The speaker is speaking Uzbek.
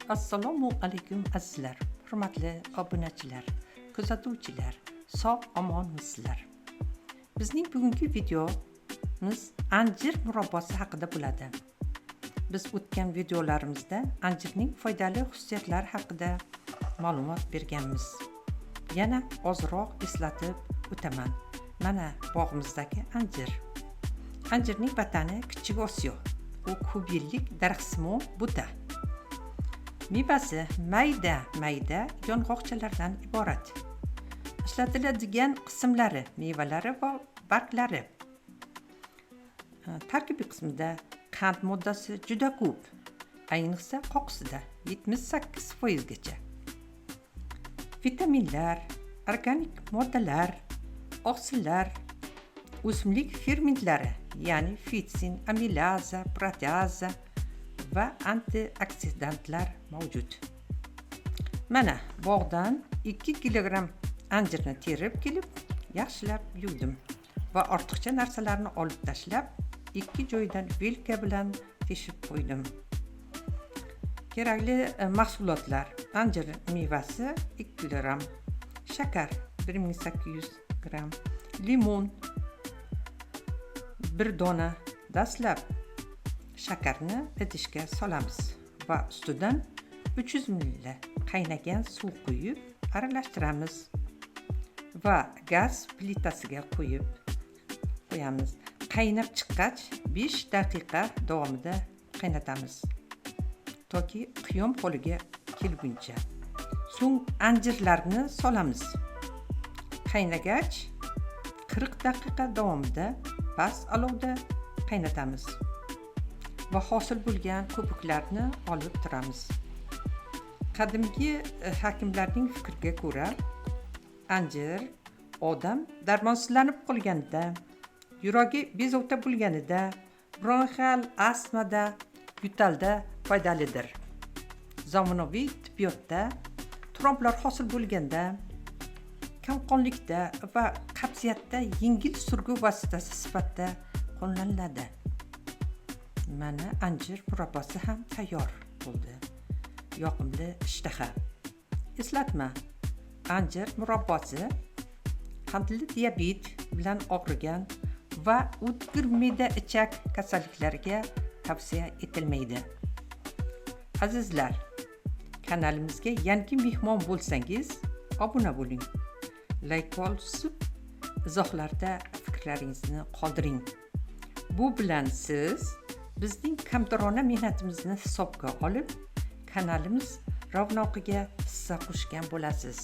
Assalomu alaykum azizlar, hurmatli obunachilar, kuzatuvchilar, sog' omonmisizlar? Bizning bugungi videomiz anjir murabbosi haqida bo'ladi. Biz o'tgan videolarimizda anjirning foydali xususiyatlari haqida ma'lumot berganmiz. Yana ozroq eslatib o'taman. Mana bog'imizdagi anjir. Anjirning vatani Kichik Osiyo. U ko'p yillik daraxtsimon buta. Mevasi mayda-mayda yong'oqchalardan iborat. Ishlatiladigan qismlari mevalari va barglari. Tarkibiy qismida qand moddasi juda ko'p, ayniqsa qoqisida 78% gacha. Vitaminlar, organik moddalar, oqsillar, o'simlik fermentlari, ya'ni fitsin, amilaza, proteaza va antioksidantlar mavjud. Mana bog'dan 2 kilogramm anjirni terib kelib, yaxshilab yuvdim va ortiqcha narsalarni olib tashlab, 2 joydan vilka bilan teshib qo'ydim. Kerakli mahsulotlar: anjir mevasi 2 kilogramm, shakar 1800 gramm, limon 1 dona. Dastlab shakarni idishga solamiz va ustidan 300 ml qaynagan suv quyib aralashtiramiz va gaz plitasiga qo'yib qo'yamiz. Qaynab chiqqach 5 daqiqa davomida qaynatamiz, toki qiyom holiga kelguncha. So'ng anjirlarni solamiz. Qaynagach 40 daqiqa davomida past olovda qaynatamiz va hosil bo'lgan ko'piklarni olib turamiz. Qadimgi hakimlarning fikriga ko'ra, anjir odam darmonsizlanib qolganida, yuragi bezovta bo'lganida, bronxial astmada, yo'talda foydalidir. Zamonaviy tibbiyotda tromblar hosil bo'lganda, kamqonlikda va qabziyatda yengil surgi vositasi sifatida qo'llaniladi. Mana anjir murabbosi ham tayyor bo'ldi. Yoqimli ishtaha. Eslatma: anjir murabbosi qandli diabet bilan og'rigan va o'tkir me'da ichak kasalliklariga tavsiya etilmaydi. Azizlar, kanalimizga yangi mehmon bo'lsangiz, obuna bo'ling. Layk bosib, izohlarda fikrlaringizni qoldiring. Bu bilan siz bizning kamtarona mehnatimizni hisobga olib, kanalimiz ravnoqiga hissa qo'shgan bo'lasiz.